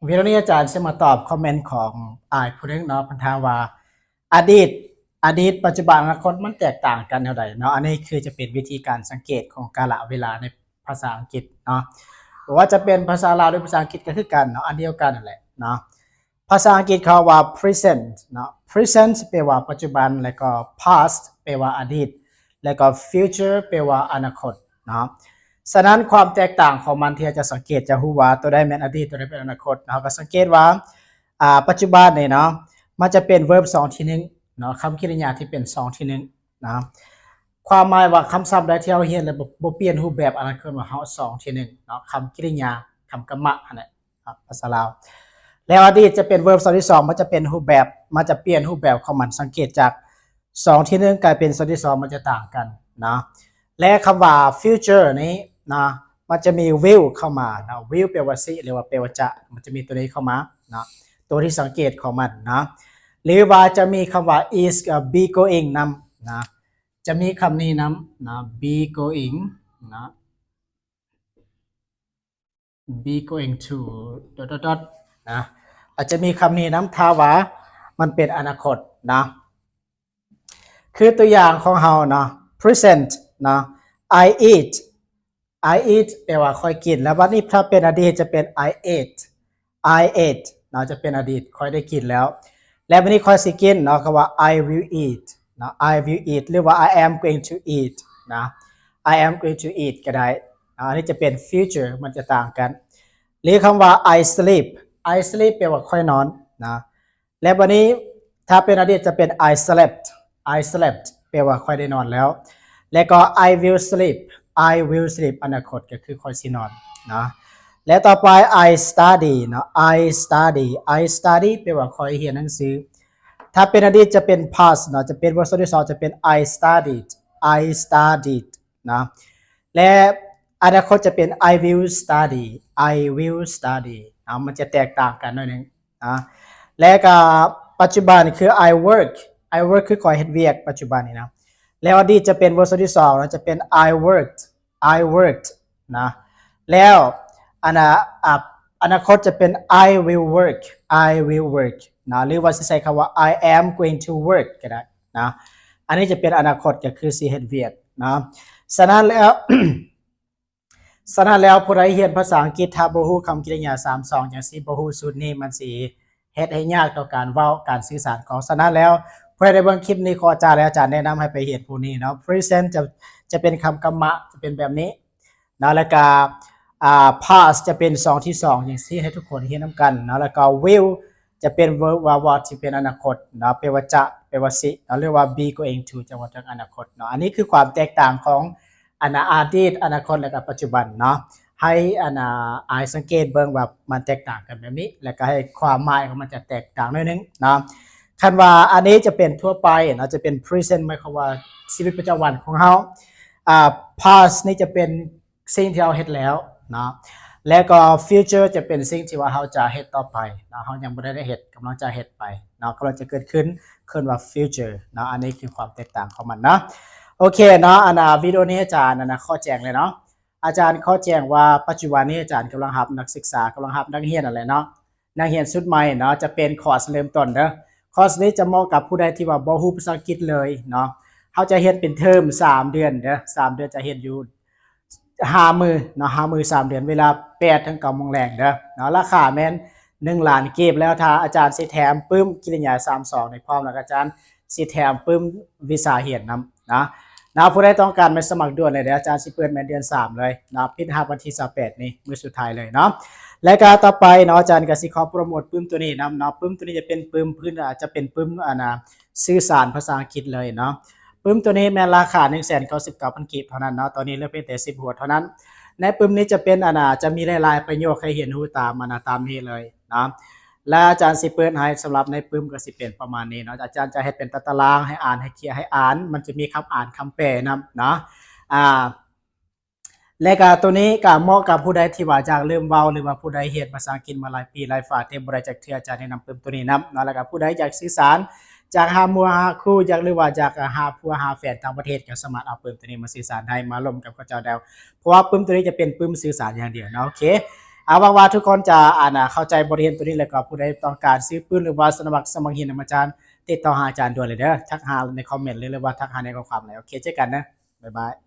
ວິດີໂອນີ້ອາຈານຊິມາຕອບຄອມເມັນຂອງອ້າຍຜູ້ໜຶ່ງເນາະ ເພິ່ນຖາມວ່າ ອະດີດ ອະດີດ ປັດຈຸບັນ ອະນາຄົດ ມັນແຕກຕ່າງກັນແນວໃດເນາະ. ອັນນີ້ຄືຈະເປັນວິທີການສັງເກດຂອງກາລະເວລາໃນພາສາອັງກິດເນາະ. ບໍ່ວ່າຈະເປັນພາສາລາວ ຫຼື ພາສາອັງກິດກໍຄືກັນເນາະ ອັນດຽວກັນນັ້ນແຫຼະເນາະ. ພາສາອັງກິດເຂົາວ່າ present ເນາະ. Present ແປວ່າປັດຈຸບັນ ແລ້ວກໍ past ແປວ່າອະດີດ ແລ້ວກໍ future ແປວ່າອະນາຄົດເນາະ. ສະນັ້ນ ຄວາມແຕກຕ່າງຂອງມັນທີ່ເຮົາຈະສັງເກດ ຈະຮູ້ວ່າໂຕໃດແມ່ນອະດີດ ໂຕໃດແມ່ນອະນາຄົດເນາະ. ເຮົາກໍສັງເກດວ່າ ອາ ປັດຈຸບັນນີ້ເນາະ ມັນຈະເປັນ verb ຊ່ອງທີໜຶ່ງເນາະ, ຄຳກິລິຍາທີ່ເປັນຊ່ອງທີໜຶ່ງເນາະ. ຄວາມໝາຍວ່າຄຳສັບໃດທີ່ເຮົາຮຽນແລ້ວ ບໍ່ ບໍ່ປ່ຽນຮູບແບບ ອັນນັ້ນເອີ້ນວ່າເຮົາຊ່ອງທີໜຶ່ງເນາະ, ຄຳກິລິຍາ ຄຳກຳມະຫັ້ນແຫຼະ ເນາະ ພາສາລາວ. ແລ້ວອະດີດຈະເປັນ verb ຊ່ອງທີສອງ ມັນຈະເປັນຮູບແບບ ມັນຈະປ່ຽນຮູບແບບຂອງມັນ. ສັງເກດຈາກຊ່ອງທີໜຶ່ງກາຍເປັນຊ່ອງທີສອງ ມັນຈະຕ່າງກັນເນາະ. ແລະ ຄຳວ່າ future ນີ້ເນາະ ມັນຈະມີ will ເຂົ້າມາເນາະ. Will ແປວ່າຊິ ຫຼືວ່າແປວ່າຈະ ມັນຈະມີຕົວນີ້ເຂົ້າມາເນາະ ຕົວທີ່ສັງເກດຂອງມັນເນາະ. ຫຼືວ່າຈະມີຄຳວ່າ is ກັບ be going ນຳເນາະ. ຈະມີຄຳນີ້ນຳເນາະ be going ເນາະ be going to ດອດໆໆ ນະ ອາດຈະມີຄຳນີ້ນຳ ຖ້າວ່າມັນເປັນອະນາຄົດນະ. ຄືຕົວຢ່າງຂອງເຮົາເນາະ present ເນາະ I eat, I eat ແປວ່າຂ້ອຍກິນ. ແລ້ວບັດນີ້ຖ້າເປັນອະດີດຈະເປັນ I ate, I ate ເນາະ ຈະເປັນອະດີດ ຂ້ອຍໄດ້ກິນແລ້ວ. ແລ້ວບັດນີ້ຂ້ອຍຊິກິນເນາະ ຄຳວ່າ I will eat ເນາະ I will eat ຫຼືວ່າ I am going to eat ນະ I am going to eat ກໍໄດ້ເນາະ. ອັນນີ້ຈະເປັນ future ມັນຈະຕ່າງກັນ. ຫຼືຄຳວ່າ I sleep, I sleep ແປວ່າຂ້ອຍນອນນະ. ແລ້ວບັດນີ້ຖ້າເປັນອະດີດຈະເປັນ I slept, I slept ແປວ່າຂ້ອຍໄດ້ນອນແລ້ວ. ແລ້ວກໍ I will sleep, I will sleep ອະນາຄົດກໍຄືຂ້ອຍຊິນອນເນາະ. ແລະ ຕໍ່ໄປ I study ເນາະ I study, I study ແປວ່າຂ້ອຍຮຽນໜັງສື. ຖ້າເປັນອະດີດຈະເປັນ past ເນາະ ຈະເປັນ verb ຊ່ອງທີສອງ ຈະເປັນ I studied, I studied ເນາະ. ແລະ ອະນາຄົດຈະເປັນ I will study, I will study ເນາະ ມັນຈະແຕກຕ່າງກັນໜ້ອຍໜຶ່ງເນາະ. ແລະ ກໍປັດຈຸບັນຄື I work, I work ຄືຂ້ອຍເຮັດວຽກປັດຈຸບັນນີ້ນະ. ແລ້ວອະດີດຈະເປັນ verb ຊ່ອງທີສອງເນາະ ຈະເປັນ I worked, I worked ນະ. ແລ້ວ ອະນາ ອະນາຄົດຈະເປັນ I will work, I will work ນະ ຫຼືວ່າຊິໃຊ້ຄຳວ່າ I am going to work ກໍໄດ້ນະ. ອັນນີ້ຈະເປັນອະນາຄົດ ກໍຄືຊິເຮັດວຽກເນາະ. ສະນັ້ນແລ້ວ ສະນັ້ນແລ້ວ ຜູ້ໃດຮຽນພາສາອັງກິດ ຖ້າບໍ່ຮູ້ຄຳກິລິຍາສາມສອງ ຈັ່ງຊີ້ ບໍ່ຮູ້ສູດນີ້ ມັນຊິເຮັດໃຫ້ຍາກຕໍ່ການເວົ້າ ການສື່ສານຂອງ. ສະນັ້ນແລ້ວ ຜູ້ໃດໄດ້ເບິ່ງຄລິບນີ້ຂອງອາຈານແລ້ວ ອາຈານແນະນຳໃຫ້ໄປຮຽນຜູ້ນີ້ເນາະ. Present ຈະ ຈະເປັນຄຳກຳມະ ຈະເປັນແບບນີ້ເນາະ ແລ້ວກະ ອ່າ past ຈະເປັນຊ່ອງທີສອງ ຈັ່ງຊີ້ ໃຫ້ທຸກຄົນຮຽນນຳກັນເນາະ. ແລ້ວກໍ will ຈະເປັນ verb ວ່າ verb ທີ່ເປັນອະນາຄົດເນາະ ແປວ່າຈະ ແປວ່າຊິເນາະ ຫຼືວ່າ be going to ຈະເວົ້າເຖິງອະນາຄົດເນາະ. ອັນນີ້ຄືຄວາມແຕກຕ່າງຂອງ ອັນນາ ອະດີດ ອະນາຄົດ ແລະກະປັດຈຸບັນເນາະ. ໃຫ້ ອັນນາ ອ້າຍສັງເກດເບິ່ງວ່າມັນແຕກຕ່າງກັນແບບນີ້ ແລະກະໃຫ້ຄວາມໝາຍຂອງມັນຈະແຕກຕ່າງໜ້ອຍໜຶ່ງເນາະ. ຄັນວ່າອັນນີ້ຈະເປັນທົ່ວໄປເນາະ ຈະເປັນ present ໝາຍຄວາມວ່າຊີວິດປະຈຳວັນຂອງເຮົາ. ອ່າ past ນີ້ຈະເປັນ ສິ່ງທີ່ເຮົາເຮັດແລ້ວເນາະ ແລະກໍ future ຈະເປັນສິ່ງທີ່ວ່າເຮົາຈະເຮັດຕໍ່ໄປເນາະ ເຮົາຍັງບໍ່ໄດ້ເຮັດ ກຳລັງຈະເຮັດໄປເນາະ ກຳລັງຈະເກີດຂຶ້ນ ເອີ້ນວ່າ future ເນາະ. ອັນນີ້ຄືຄວາມແຕກຕ່າງຂອງມັນເນາະ. ໂອເຄເນາະ ອັນນາ ວິດີໂອນີ້ອາຈານ ອັນນາ ຂໍແຈ້ງເລີຍເນາະ ອາຈານຂໍແຈ້ງວ່າ ປັດຈຸບັນນີ້ອາຈານກຳລັງຮັບນັກສຶກສາ ກຳລັງຮັບນັກຮຽນນັ້ນແຫຼະເນາະ ນັກຮຽນຊຸດໃໝ່ເນາະ ຈະເປັນຄອສເລີ່ມຕົ້ນເດີ້. ຄອສນີ້ຈະເໝາະກັບຜູ້ໃດທີ່ວ່າບໍ່ຮູ້ພາສາອັງກິດເລີຍເນາະ. ເຮົາຈະຮຽນເປັນເທີມສາມເດືອນເດີ້ ສາມເດືອນຈະຮຽນຢູ່ ຫ້າມື້ເນາະ ຫ້າມື້ສາມເດືອນ ເວລາແປດເຖິງເກົ້າໂມງແລງເດີ້ເນາະ. ລາຄາແມ່ນໜຶ່ງລ້ານກີບ ແລ້ວຖ້າອາຈານຊິແຖມປຶ້ມກິລິຍາສາມສອງໃຫ້ພ້ອມ ແລ້ວກໍອາຈານຊິແຖມປຶ້ມວິຊາຮຽນນຳນະ ນະ. ຜູ້ໃດຕ້ອງການມາສະໝັກດ່ວນເລີຍເດີ້ ອາຈານຊິເປີດແມ່ນເດືອນສາມເລີຍເນາະ ປິດຮັບວັນທີຊາວແປດນີ້ ມື້ສຸດທ້າຍເລີຍເນາະ. ແລ້ວກໍຕໍ່ໄປເນາະ ອາຈານກໍຊິຂໍໂປຣໂມດປຶ້ມຕົວນີ້ນຳເນາະ. ປຶ້ມຕົວນີ້ຈະເປັນປຶ້ມພື້ນ ອາ ຈະເປັນປຶ້ມ ອັນນາ ສື່ສານພາສາອັງກິດເລີຍເນາະ. ປຶ້ມຕົວນີ້ແມ່ນລາຄາໜຶ່ງແສນເກົ້າສິບເກົ້າພັນກີບເທົ່ານັ້ນເນາະ ຕອນນີ້ເຫຼືອພຽງແຕ່ສິບຫົວເທົ່ານັ້ນ. ໃນປຶ້ມນີ້ຈະເປັນ ອັນນາ ຈະມີຫຼາຍໆປະໂຫຍກໃຫ້ຮຽນຮູ້ຕາມ ອັນນາ ຕາມນີ້ເລີຍເນາະ. ແລະອາຈານຊິເປີດໃຫ້ ສຳລັບໃນປຶ້ມກໍຊິເປັນປະມານນີ້ເນາະ. ອາຈານຈະເຮັດເປັນຕາຕະລາງໃຫ້ອ່ານ ໃຫ້ຂຽນ ໃຫ້ອ່ານ ມັນຈະມີຄຳອ່ານ ຄຳແປນຳເນາະ. ອາ ແລະກະໂຕນີ້ກະເໝາະກັບຜູ້ໃດທີ່ວ່າຢາກເລີ່ມເວົ້າ ຫຼືວ່າຜູ້ໃດຮຽນພາສາອັງກິດມາຫຼາຍປີຫຼາຍຝາ ແຕ່ບໍ່ໄດ້ຈັກເທື່ອ ອາຈານແນະນຳປຶ້ມໂຕນີ້ນຳເນາະ. ແລະກະຜູ້ໃດຢາກສື່ສານ ຢາກຫາໝູ່ຫາຄູ່ ຢາກ ຫຼືວ່າຢາກຫາຜົວຫາແຟນຕ່າງປະເທດ ກໍສາມາດເອົາປຶ້ມໂຕນີ້ມາສື່ສານໄດ້ ມາລົມກັບເຂົາເຈົ້າໄດ້ ເພາະວ່າປຶ້ມໂຕນີ້ຈະເປັນປຶ້ມສື່ສານຢ່າງດຽວເນາະ. ໂອເຄ ອາ ຫວັງວ່າທຸກຄົນຈະ ອັນ ເຂົ້າໃຈບົດຮຽນໂຕນີ້ ແລ້ວກໍຜູ້ໃດຕ້ອງການຊື້ປືນ ຫຼືວ່າສະໝັກ ສະໝັກຮຽນນຳອາຈານ ຕິດຕໍ່ຫາອາຈານດ່ວນເລີຍເດີ ທັກຫາໃນຄອມເມັນ ຫຼືວ່າທັກຫາໃນຂໍ້ຄວາມເລີຍ. ໂອເຄ ເຈີກັນເດີ ບາຍບາຍ.